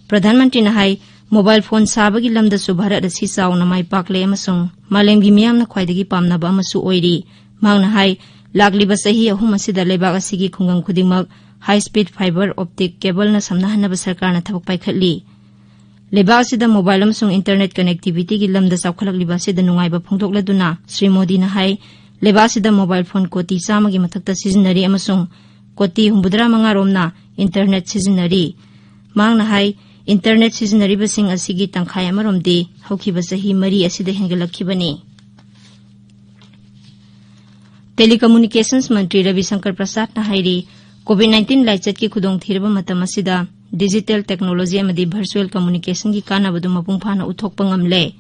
ꯄ꯭ꯔꯙꯥꯟ ꯃꯟꯇ꯭ꯔꯤꯅ ꯍꯥꯏ, mobile phone ꯁꯥꯕꯒꯤ ꯂꯝꯗꯁꯨ ꯚꯥꯔꯠ ꯑꯁꯤ ꯆꯥꯎꯅ ꯃꯥꯏ ꯄꯥꯛꯂꯦ ꯑꯃꯁꯨꯡ ꯃꯥꯂꯦꯝꯒꯤ ꯃꯤꯌꯥꯝꯅ ꯈ꯭ꯋꯥꯏꯗꯒꯤ ꯄꯥꯝꯅꯕ ꯑꯃꯁꯨ ꯑꯣꯏꯔꯤ꯫ ꯃꯍꯥꯛꯅ ꯍꯥꯏ, ꯂꯥꯛꯂꯤꯕ ꯆꯍꯤ ꯑꯍꯨꯝ ꯑꯁꯤꯗ ꯂꯩꯕꯥꯛ ꯑꯁꯤꯒꯤ ꯈꯨꯡꯒꯪ ꯈꯨꯗꯤꯡꯃꯛ high speed fiber optic cableꯅ ꯁꯝꯅꯍꯟꯅꯕ ꯁꯔꯀꯥꯔꯅ ꯊꯕꯛ ꯄꯥꯏꯈꯠꯂꯤ꯫ ꯂꯩꯕꯥꯛ ꯑꯁꯤꯗ mobile ꯑꯃꯁꯨꯡ internet connectivityꯒꯤ ꯂꯝꯗ ꯆꯥꯎꯈꯠꯂꯛꯂꯤꯕ ꯑꯁꯤꯗ ꯅꯨꯡꯉꯥꯏꯕ ꯐꯣꯡꯗꯣꯛꯂꯗꯨꯅ ꯁ꯭ꯔꯤ ꯃꯣꯗꯤꯅ ꯍꯥꯏ, ꯂꯩꯕꯥꯛ ꯑꯁꯤꯗ mobile phone ꯀꯣꯇꯤ ꯆꯥꯝꯃꯒꯤ ꯃꯊꯛꯇ ꯁꯤꯖꯤꯟꯅꯔꯤ ꯑꯃꯁꯨꯡ ꯀꯣꯇꯤ ꯍꯨꯝꯐꯨꯇꯔꯥ ꯃꯉꯥ ꯔꯣꯝꯅ internet ꯁꯤꯖꯤꯟꯅꯔꯤ꯫ ꯃꯍꯥꯛꯅ ꯍꯥꯏ, internet ꯁꯤꯖꯤꯟꯅꯔꯤꯕꯁꯤꯡ ꯑꯁꯤꯒꯤ ꯇꯪꯈꯥꯏ ꯑꯃꯔꯣꯝꯗꯤ ꯍꯧꯈꯤꯕ ꯆꯍꯤ ꯃꯔꯤ ꯑꯁꯤꯗ ꯍꯦꯟꯒꯠꯂꯛꯈꯤꯕꯅꯤ꯫ Telecommunications ꯃꯟꯇ꯭ꯔꯤ ꯔꯕꯤ ꯁꯪꯀꯔ ꯄ꯭ꯔꯁꯥꯗꯅ ꯍꯥꯏꯔꯤ, COVID nineteen ꯂꯥꯏꯆꯠꯀꯤ ꯈꯨꯗꯣꯡꯊꯤꯔꯕ ꯃꯇꯝ ꯑꯁꯤꯗ digital technology ꯑꯃꯗꯤ virtual communicationꯒꯤ ꯀꯥꯟꯅꯕꯗꯨ ꯃꯄꯨꯡ ꯐꯥꯅ ꯎꯠꯊꯣꯛꯄ ꯉꯝꯂꯦ꯫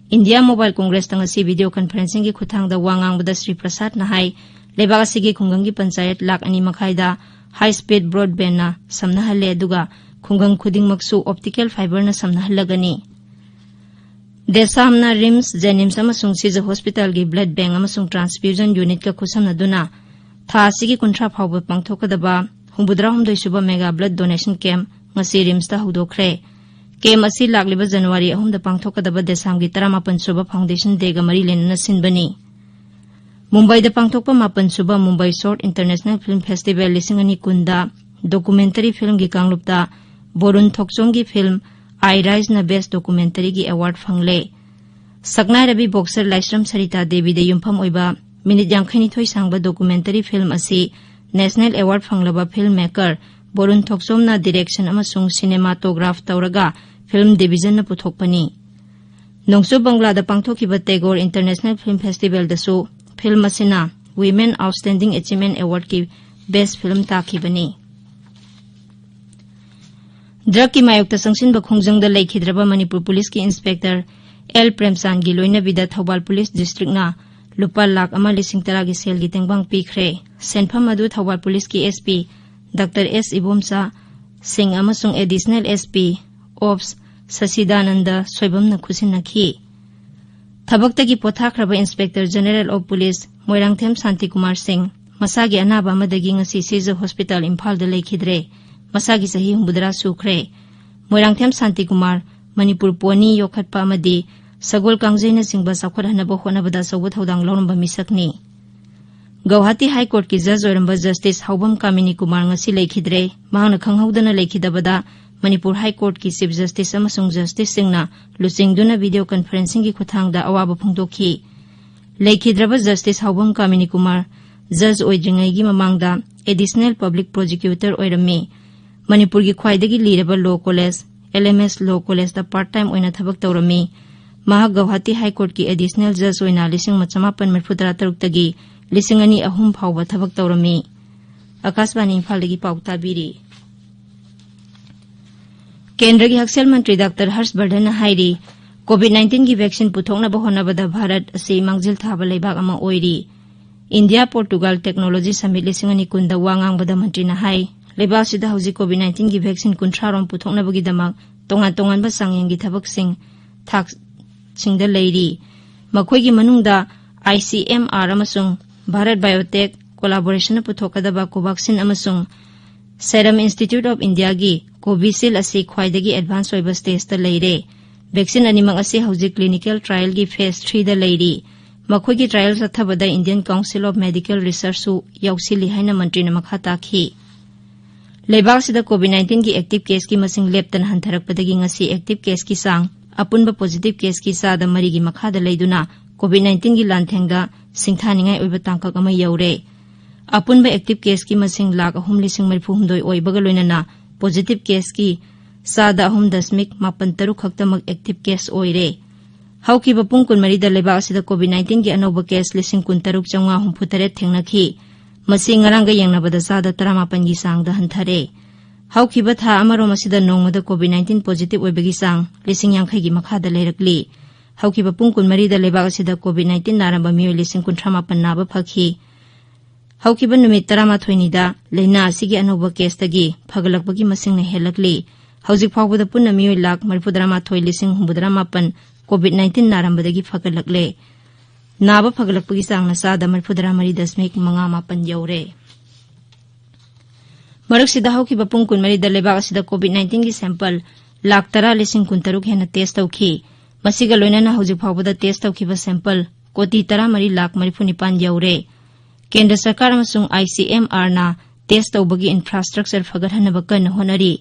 India Mobile Congressꯇ ꯉꯁꯤ video conferencingꯒꯤ ꯈꯨꯠꯊꯥꯡꯗ ꯋꯥ ꯉꯥꯡꯕꯗ ꯁ꯭ꯔꯤ ꯄ꯭ꯔꯁꯥꯗꯅ ꯍꯥꯏ, ꯂꯩꯕꯥꯛ ꯑꯁꯤꯒꯤ ꯈꯨꯡꯒꯪꯒꯤ ꯄꯟꯆꯥꯌꯠ ꯂꯥꯈ ꯑꯅꯤ ꯃꯈꯥꯏꯗ high speed broadbandꯅ ꯁꯝꯅꯍꯜꯂꯦ, ꯑꯗꯨꯒ ꯈꯨꯡꯒꯪ ꯈꯨꯗꯤꯡꯃꯛꯁꯨ optical fiberꯅ ꯁꯝꯅꯍꯜꯂꯒꯅꯤ꯫ ꯗꯦꯁꯥꯝꯅ RIMS, JNIMS ꯑꯃꯁꯨꯡ ꯁꯤꯖ hospitalꯒꯤ blood bank ꯑꯃꯁꯨꯡ transfusion unitꯀ ꯈꯨꯠꯁꯝꯅꯗꯨꯅ ꯊꯥ ꯑꯁꯤꯒꯤ ꯀꯨꯟꯊ꯭ꯔꯥ ꯐꯥꯎꯕ ꯄꯥꯡꯊꯣꯛꯀꯗꯕ ꯍꯨꯝꯐꯨꯇꯔꯥꯍꯨꯝꯗꯣꯏ ꯁꯨꯕ mega blood donation camp ꯉꯁꯤ RIMSꯇ ꯍꯧꯗꯣꯛꯈ꯭ꯔꯦ꯫ Camp ꯑꯁꯤ ꯂꯥꯛꯂꯤꯕ January ꯑꯍꯨꯝꯗ ꯄꯥꯡꯊꯣꯛꯀꯗꯕ ꯗꯦꯁꯥꯝꯒꯤ ꯇꯔꯥꯃꯥꯄꯟ ꯁꯨꯕ Foundation Dayꯒ ꯃꯔꯤ ꯂꯩꯅꯅ ꯁꯤꯟꯕꯅꯤ꯫ ꯃꯨꯝꯕꯥꯏꯗ ꯄꯥꯡꯊꯣꯛꯄ ꯃꯥꯄꯟ ꯁꯨꯕ Mumbai Short International Film Festival ꯂꯤꯁꯤꯡ ꯑꯅꯤ ꯀꯨꯟꯗ documentary filmꯒꯤ ꯀꯥꯡꯂꯨꯞꯇ ꯕꯣꯔꯨꯟ ꯊꯣꯛꯆꯣꯝꯒꯤ film ꯑꯥꯏ ꯔꯥꯏꯖꯅ Best Documentaryꯒꯤ award ꯐꯪꯂꯦ꯫ ꯁꯛꯅꯥꯏꯔꯕꯤ boxer ꯂꯥꯏꯁ꯭ꯔꯝ ꯁꯔꯤꯇꯥ ꯗꯦꯕꯤꯗ ꯌꯨꯝꯐꯝ ꯑꯣꯏꯕ ꯃꯤꯅꯤꯠ ꯌꯥꯡꯈꯩꯅꯤꯊꯣꯏ ꯁꯥꯡꯕ documentary film ꯑꯁꯤ national award ꯐꯪꯂꯕ film maker ꯕꯣꯔꯨꯟ ꯊꯣꯛꯆꯣꯝꯅ direction ꯑꯃꯁꯨꯡ cinematograph ꯇꯧꯔꯒ film divisionꯅ ꯄꯨꯊꯣꯛꯄꯅꯤ꯫ ꯅꯣꯡꯆꯨꯞ ꯕꯪꯒ꯭ꯂꯥꯗ ꯄꯥꯡꯊꯣꯛꯈꯤꯕ Tagore International Film Festivalꯗꯁꯨ film ꯑꯁꯤꯅ Women Outstanding Achievement Awardꯀꯤ best film ꯇꯥꯈꯤꯕꯅꯤ꯫ Drugꯀꯤ ꯃꯥꯌꯣꯛꯇ ꯆꯪꯁꯤꯟꯕ ꯈꯣꯡꯖꯪꯗ ꯂꯩꯈꯤꯗ꯭ꯔꯕ ꯃꯅꯤꯄꯨꯔ ꯄꯨꯂꯤꯁꯀꯤ inspector ꯑꯦꯜ ꯄ꯭ꯔꯦꯝꯆꯥꯟꯒꯤ ꯂꯣꯏꯅꯕꯤꯗ ꯊꯧꯕꯥꯜ ꯄꯨꯂꯤꯁ districtꯅ ꯂꯨꯄꯥ ꯂꯥꯈ ꯑꯃ ꯂꯤꯁꯤꯡ ꯇꯔꯥꯒꯤ ꯁꯦꯜꯒꯤ ꯇꯦꯡꯕꯥꯡ ꯄꯤꯈ꯭ꯔꯦ꯫ ꯁꯦꯟꯐꯝ ꯑꯗꯨ ꯊꯧꯕꯥꯜ ꯄꯨꯂꯤꯁꯀꯤ SP Doctor S ꯏꯕꯣꯝꯆꯥ ꯁꯤꯡ ꯑꯃꯁꯨꯡ Additional SP Ops ꯁꯁꯤꯗꯥꯅꯟꯗ ꯁꯣꯏꯕꯝꯅ ꯈꯨꯠꯁꯤꯟꯅꯈꯤ꯫ ꯊꯕꯛꯇꯒꯤ ꯄꯣꯊꯥꯈ꯭ꯔꯕ Inspector General of Police Moirangthem Shantikumar ꯁꯤꯡ ꯃꯁꯥꯒꯤ ꯑꯅꯥꯕ ꯑꯃꯗꯒꯤ ꯉꯁꯤ ꯁꯤꯖ ꯍꯣꯁꯄꯤꯇꯥꯜ ꯏꯝꯐꯥꯜꯗ ꯂꯩꯈꯤꯗ꯭ꯔꯦ꯫ ꯃꯁꯥꯒꯤ ꯆꯍꯤ ꯍꯨꯝꯐꯨꯇꯔꯥ ꯁꯨꯈ꯭ꯔꯦ꯫ ꯃꯣꯏꯔꯥꯡꯊꯦꯝ ꯁꯥꯟꯇꯤꯀꯨꯃꯥꯔ ꯃꯅꯤꯄꯨꯔ ꯄꯣꯅꯤ ꯌꯣꯛꯈꯠꯄ ꯑꯃꯗꯤ ꯁꯒꯣꯜ ꯀꯥꯡꯖꯩꯅꯆꯤꯡꯕ ꯆꯥꯎꯈꯠꯍꯟꯅꯕ ꯍꯣꯠꯅꯕꯗ ꯑꯆꯧꯕ ꯊꯧꯗꯥꯡ ꯂꯧꯔꯝꯕ ꯃꯤꯁꯛꯅꯤ꯫ ꯒꯧꯍꯥꯇꯤ High Courtꯀꯤ judge ꯑꯣꯏꯔꯝꯕ Justice ꯍꯥꯎꯕꯝ ꯀꯥꯃꯤꯅꯤ ꯀꯨꯃꯥꯔ ꯉꯁꯤ ꯂꯩꯈꯤꯗ꯭ꯔꯦ꯫ ꯃꯍꯥꯛꯅ ꯈꯪꯍꯧꯗꯅ ꯂꯩꯈꯤꯗꯕꯗ ꯃꯅꯤꯄꯨꯔ High Courtꯀꯤ Chief Justice ꯑꯃꯁꯨꯡ Justiceꯁꯤꯡꯅ ꯂꯨꯆꯤꯡꯗꯨꯅ video conferencingꯒꯤ ꯈꯨꯠꯊꯥꯡꯗ ꯑꯋꯥꯕ ꯐꯣꯡꯗꯣꯛꯈꯤ꯫ ꯂꯩꯈꯤꯗ꯭ꯔꯕ Justice ꯍꯥꯎꯕꯝ ꯀꯥꯃꯤꯅꯤ ꯀꯨꯃꯥꯔ judge ꯑꯣꯏꯗ꯭ꯔꯤꯉꯩꯒꯤ ꯃꯃꯥꯡꯗ Additional Public Prosecutor ꯑꯣꯏꯔꯝꯃꯤ꯫ ꯃꯅꯤꯄꯨꯔꯒꯤ ꯈ꯭ꯋꯥꯏꯗꯒꯤ ꯂꯤꯔꯕ law college, LMS Law Collegeꯇ part time ꯑꯣꯏꯅ ꯊꯕꯛ ꯇꯧꯔꯝꯃꯤ꯫ ꯃꯍꯥꯛ ꯒꯧꯍꯥꯇꯤ High Courtꯀꯤ Additional Judge ꯑꯣꯏꯅ ꯂꯤꯁꯤꯡ ꯑꯃ ꯆꯃꯥꯄꯟ ꯃꯔꯤꯐꯨ ꯇꯔꯥ ꯇꯔꯨꯛꯇꯒꯤ ꯂꯤꯁꯤꯡ ꯑꯅꯤ ꯑꯍꯨꯝ ꯐꯥꯎꯕ ꯊꯕꯛ ꯇꯧꯔꯝꯃꯤ꯫ ꯑꯀꯥꯁꯕꯥꯅꯤ ꯏꯝꯐꯥꯜꯗꯒꯤ ꯄꯥꯎ ꯇꯥꯕꯤꯔꯤ꯫ ꯀꯦꯟꯗ꯭ꯔꯒꯤ ꯍꯛꯁꯦꯜ ꯃꯟꯇ꯭ꯔꯤ ꯗꯥꯛꯇꯔ ꯍꯔꯁ ꯕꯔꯙꯟꯅ ꯍꯥꯏꯔꯤ, COVID nineteenꯒꯤ vaccine ꯄꯨꯊꯣꯛꯅꯕ ꯍꯣꯠꯅꯕꯗ ꯚꯥꯔꯠ ꯑꯁꯤ ꯃꯥꯡꯖꯤꯜ ꯊꯥꯕ ꯂꯩꯕꯥꯛ ꯑꯃ ꯑꯣꯏꯔꯤ꯫ India Portugal Technology Summit ꯂꯤꯁꯤꯡ ꯑꯅꯤ ꯀꯨꯟꯗ ꯋꯥ ꯉꯥꯡꯕꯗ ꯃꯟꯇ꯭ꯔꯤꯅ ꯍꯥꯏ, ꯂꯩꯕꯥꯛ ꯑꯁꯤꯗ ꯍꯧꯖꯤꯛ COVID nineteenꯒꯤ vaccine ꯀꯨꯟꯊ꯭ꯔꯥ ꯔꯣꯝ ꯄꯨꯊꯣꯛꯅꯕꯒꯤꯗꯃꯛ ꯇꯣꯉꯥꯟ ꯇꯣꯉꯥꯟꯕ ꯆꯥꯡꯌꯦꯡꯒꯤ ꯊꯕꯛꯁꯤꯡ ꯊꯥꯛꯁꯤꯡꯗ ꯂꯩꯔꯤ꯫ ꯃꯈꯣꯏꯒꯤ ꯃꯅꯨꯡꯗ ICMR ꯑꯃꯁꯨꯡ ꯚꯥꯔꯠ Biotech collaborationꯅ ꯄꯨꯊꯣꯛꯀꯗꯕ Covaxin ꯑꯃꯁꯨꯡ Serum Institute of Indiaꯒꯤ Covishield ꯑꯁꯤ ꯈ꯭ꯋꯥꯏꯗꯒꯤ advance ꯑꯣꯏꯕ stageꯇ ꯂꯩꯔꯦ꯫ Vaccine ꯑꯅꯤꯃꯛ ꯑꯁꯤ ꯍꯧꯖꯤꯛ clinical trialꯒꯤ phase threeꯗ ꯂꯩꯔꯤ꯫ ꯃꯈꯣꯏꯒꯤ trial ꯆꯠꯊꯕꯗ Indian Council of Medical Researchꯁꯨ ꯌꯥꯎꯁꯤꯜꯂꯤ ꯍꯥꯏꯅ ꯃꯟꯇ꯭ꯔꯤꯅ ꯃꯈꯥ ꯇꯥꯈꯤ꯫ ꯂꯩꯕꯥꯛꯁꯤꯗ COVID-19ꯒꯤ active caseꯀꯤ ꯃꯁꯤꯡ ꯂꯦꯞꯇꯅ ꯍꯟꯊꯔꯛꯄꯗꯒꯤ ꯉꯁꯤ active caseꯀꯤ ꯆꯥꯡ ꯑꯄꯨꯟꯕ positive caseꯀꯤ ꯆꯥꯗ ꯃꯔꯤꯒꯤ ꯃꯈꯥꯗ ꯂꯩꯗꯨꯅ COVID-19ꯒꯤ ꯂꯥꯟꯊꯦꯡꯗ ꯁꯤꯡꯊꯥꯅꯤꯡꯉꯥꯏ ꯑꯣꯏꯕ ꯇꯥꯡꯀꯛ ꯑꯃ ꯌꯧꯔꯦ꯫ ꯑꯄꯨꯟꯕ active caseꯀꯤ ꯃꯁꯤꯡ ꯂꯥꯈ ꯑꯍꯨꯝ ꯂꯤꯁꯤꯡ ꯃꯔꯤꯐꯨ ꯍꯨꯝꯗꯣꯏ ꯑꯣꯏꯕꯒ ꯂꯣꯏꯅꯅ positive caseꯀꯤ ꯆꯥꯗ ꯑꯍꯨꯝ ꯗꯁꯃꯤꯛ ꯃꯥꯄꯟ ꯇꯔꯨꯛ ꯈꯛꯇꯃꯛ active case ꯑꯣꯏꯔꯦ꯫ ꯍꯧꯈꯤꯕ ꯄꯨꯡ ꯀꯨꯟꯃꯔꯤꯗ ꯂꯩꯕꯥꯛ ꯑꯁꯤꯗ COVID-19ꯒꯤ ꯑꯅꯧꯕ case ꯂꯤꯁꯤꯡ ꯀꯨꯟ ꯇꯔꯨꯛ ꯆꯥꯝꯃꯉꯥ ꯍꯨꯝꯐꯨ ꯇꯔꯦꯠ ꯊꯦꯡꯅꯈꯤ꯫ ꯃꯁꯤ ꯉꯔꯥꯡꯒ ꯌꯦꯡꯅꯕꯗ ꯆꯥꯗ ꯇꯔꯥꯃꯥꯄꯟꯒꯤ ꯆꯥꯡꯗ ꯍꯟꯊꯔꯦ꯫ ꯍꯧꯈꯤꯕ ꯊꯥ ꯑꯃꯔꯣꯝ ꯑꯁꯤꯗ ꯅꯣꯡꯃꯗ COVID-19 positive ꯑꯣꯏꯕꯒꯤ ꯆꯥꯡ ꯂꯤꯁꯤꯡ ꯌꯥꯡꯈꯩꯒꯤ ꯃꯈꯥꯗ ꯂꯩꯔꯛꯂꯤ꯫ ꯍꯧꯈꯤꯕ ꯄꯨꯡ ꯀꯨꯟꯃꯔꯤꯗ ꯂꯩꯕꯥꯛ ꯑꯁꯤꯗ COVID-19 ꯅꯥꯔꯝꯕ ꯃꯤꯑꯣꯏ ꯂꯤꯁꯤꯡ ꯀꯨꯟꯊ꯭ꯔꯥ ꯃꯥꯄꯟ ꯅꯥꯕ ꯐꯈꯤ꯫ ꯍꯧꯈꯤꯕ ꯅꯨꯃꯤꯠ ꯇꯔꯥꯃꯥꯊꯣꯏꯅꯤꯗ ꯂꯥꯏꯅꯥ ꯑꯁꯤꯒꯤ ꯑꯅꯧꯕ caseꯇꯒꯤ ꯐꯒꯠꯂꯛꯄꯒꯤ ꯃꯁꯤꯡꯅ ꯍꯦꯜꯂꯛꯂꯤ꯫ ꯍꯧꯖꯤꯛ ꯐꯥꯎꯕꯗ ꯄꯨꯟꯅ ꯃꯤꯑꯣꯏ ꯂꯥꯈ ꯃꯔꯤꯐꯨꯇꯔꯥꯃꯥꯊꯣꯏ ꯂꯤꯁꯤꯡ ꯍꯨꯝꯐꯨꯇꯔꯥꯃꯥꯄꯟ COVID-19 ꯅꯥꯔꯝꯕꯗꯒꯤ ꯐꯒꯠꯂꯛꯂꯦ꯫ ꯅꯥꯕ ꯐꯒꯠꯂꯛꯄꯒꯤ ꯆꯥꯡꯅ ꯆꯥꯗ ꯃꯔꯤꯐꯨꯇꯔꯥ ꯃꯔꯤ ꯗꯁꯃꯤꯛ ꯃꯉꯥ ꯃꯥꯄꯟ ꯌꯧꯔꯦ꯫ ꯃꯔꯛꯁꯤꯗ ꯍꯧꯈꯤꯕ ꯄꯨꯡ ꯀꯨꯟꯃꯔꯤꯗ ꯂꯩꯕꯥꯛ ꯑꯁꯤꯗ COVID-19ꯒꯤ sample ꯂꯥꯈ ꯇꯔꯥ ꯂꯤꯁꯤꯡ ꯀꯨꯟꯇꯔꯨꯛ ꯍꯦꯟꯅ test ꯇꯧꯈꯤ꯫ ꯃꯁꯤꯒ ꯂꯣꯏꯅꯅ ꯍꯧꯖꯤꯛ ꯐꯥꯎꯕꯗ test ꯇꯧꯈꯤꯕ sample ꯀꯣꯇꯤ ꯇꯔꯥꯃꯔꯤ ꯂꯥꯈ ꯃꯔꯤꯐꯨ ꯅꯤꯄꯥꯟ ꯌꯧꯔꯦ꯫ ꯀꯦꯟꯗ꯭ꯔ ꯁꯔꯀꯥꯔ ꯑꯃꯁꯨꯡ ICMRꯅ test ꯇꯧꯕꯒꯤ infrastructure ꯐꯒꯠꯍꯟꯅꯕ ꯀꯟꯅ ꯍꯣꯠꯅꯔꯤ꯫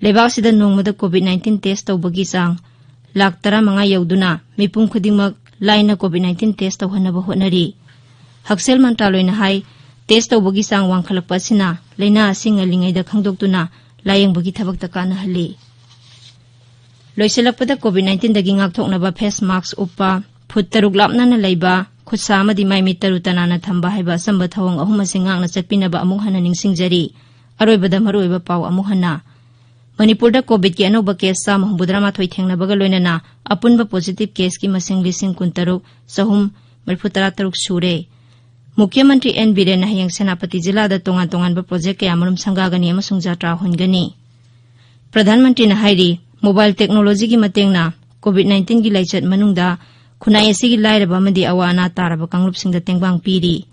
ꯂꯩꯕꯥꯛ ꯑꯁꯤꯗ ꯅꯣꯡꯃꯗ COVID-19 test ꯇꯧꯕꯒꯤ ꯆꯥꯡ ꯂꯥꯈ ꯇꯔꯥꯃꯉꯥ ꯌꯧꯗꯨꯅ ꯃꯤꯄꯨꯝ ꯈꯨꯗꯤꯡꯃꯛ ꯂꯥꯏꯅ COVID-19 test ꯇꯧꯍꯟꯅꯕ ꯍꯣꯠꯅꯔꯤ꯫ ꯍꯛꯁꯦꯜ ꯃꯟꯇ꯭ꯔꯥꯂꯣꯏꯅ ꯍꯥꯏ, test ꯇꯧꯕꯒꯤ ꯆꯥꯡ ꯋꯥꯡꯈꯠꯂꯛꯄ ꯑꯁꯤꯅ ꯂꯥꯏꯅꯥ ꯑꯁꯤ ꯉꯜꯂꯤꯉꯩꯗ ꯈꯪꯗꯣꯛꯇꯨꯅ ꯂꯥꯌꯦꯡꯕꯒꯤ ꯊꯕꯛꯇ ꯀꯥꯟꯅꯍꯜꯂꯤ꯫ ꯂꯣꯏꯁꯤꯜꯂꯛꯄꯗ COVID-19ꯗꯒꯤ ꯉꯥꯛꯊꯣꯛꯅꯕ face mask ꯎꯞꯄ, ꯐꯨꯠ ꯇꯔꯨꯛ ꯂꯥꯞꯅꯅ ꯂꯩꯕ, ꯈꯨꯠꯁꯥ ꯑꯃꯗꯤ ꯃꯥꯏ ꯃꯤꯠ ꯇꯔꯨ ꯇꯅꯥꯟꯅ ꯊꯝꯕ ꯍꯥꯏꯕ ꯑꯆꯝꯕ ꯊꯧꯑꯣꯡ ꯑꯍꯨꯝ ꯑꯁꯤ ꯉꯥꯛꯅ ꯆꯠꯄꯤꯅꯕ ꯑꯃꯨꯛ ꯍꯟꯅ ꯅꯤꯡꯁꯤꯡꯖꯔꯤ꯫ ꯑꯔꯣꯏꯕꯗ ꯃꯔꯨꯑꯣꯏꯕ ꯄꯥꯎ ꯑꯃꯨꯛ ꯍꯟꯅ꯫ ꯃꯅꯤꯄꯨꯔꯗ COVIDꯀꯤ ꯑꯅꯧꯕ case ꯆꯥꯝꯃ ꯍꯨꯝꯐꯨꯇꯔꯥ ꯃꯥꯊꯣꯏ ꯊꯦꯡꯅꯕꯒ ꯂꯣꯏꯅꯅ ꯑꯄꯨꯟꯕ positive caseꯀꯤ ꯃꯁꯤꯡ ꯂꯤꯁꯤꯡ ꯀꯨꯟꯇꯔꯨꯛ ꯆꯍꯨꯝ ꯃꯔꯤꯐꯨꯇꯔꯥ ꯇꯔꯨꯛ ꯁꯨꯔꯦ꯫ ꯃꯨꯈ꯭ꯌ ꯃꯟꯇ꯭ꯔꯤ ꯑꯦꯟ ꯕꯤꯔꯦꯟꯅ ꯍꯌꯦꯡ ꯁꯦꯅꯥꯄꯇꯤ ꯖꯤꯂꯥꯗ ꯇꯣꯉꯥꯟ ꯇꯣꯉꯥꯟꯕ project ꯀꯌꯥꯃꯔꯨꯝ ꯁꯪꯒꯥꯒꯅꯤ ꯑꯃꯁꯨꯡ ꯖꯥꯇ꯭ꯔꯥ ꯍꯣꯟꯒꯅꯤ꯫ ꯄ꯭ꯔꯙꯥꯟ ꯃꯟꯇ꯭ꯔꯤꯅ ꯍꯥꯏꯔꯤ, mobile technologyꯒꯤ ꯃꯇꯦꯡꯅ COVID-19ꯒꯤ ꯂꯥꯏꯆꯠ ꯃꯅꯨꯡꯗ ꯈꯨꯟꯅꯥꯏ ꯑꯁꯤꯒꯤ ꯂꯥꯏꯔꯕ ꯑꯃꯗꯤ ꯑꯋꯥ ꯑꯅꯥ ꯇꯥꯔꯕ ꯀꯥꯡꯂꯨꯞꯁꯤꯡꯗ ꯇꯦꯡꯕꯥꯡ ꯄꯤꯔꯤ꯫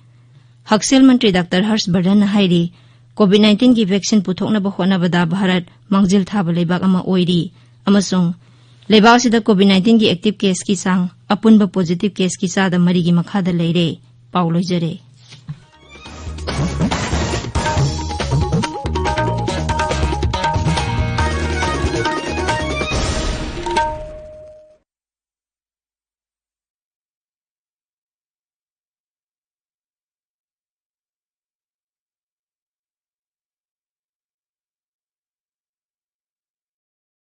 ꯍꯛꯁꯦꯜ ꯃꯟꯇ꯭ꯔꯤ ꯗꯥꯛꯇꯔ ꯍꯔꯁ ꯕꯔꯙꯟꯅ ꯍꯥꯏꯔꯤ, COVID-19ꯒꯤ vaccine ꯄꯨꯊꯣꯛꯅꯕ ꯍꯣꯠꯅꯕꯗ ꯚꯥꯔꯠ ꯃꯥꯡꯖꯤꯜ ꯊꯥꯕ ꯂꯩꯕꯥꯛ ꯑꯃ ꯑꯣꯏꯔꯤ ꯑꯃꯁꯨꯡ ꯂꯩꯕꯥꯛ ꯑꯁꯤꯗ COVID-19ꯒꯤ active caseꯀꯤ ꯆꯥꯡ ꯑꯄꯨꯟꯕ positive caseꯀꯤ ꯆꯥꯗ ꯃꯔꯤꯒꯤ ꯃꯈꯥꯗ ꯂꯩꯔꯦ꯫ ꯄꯥꯎ ꯂꯣꯏꯖꯔꯦ꯫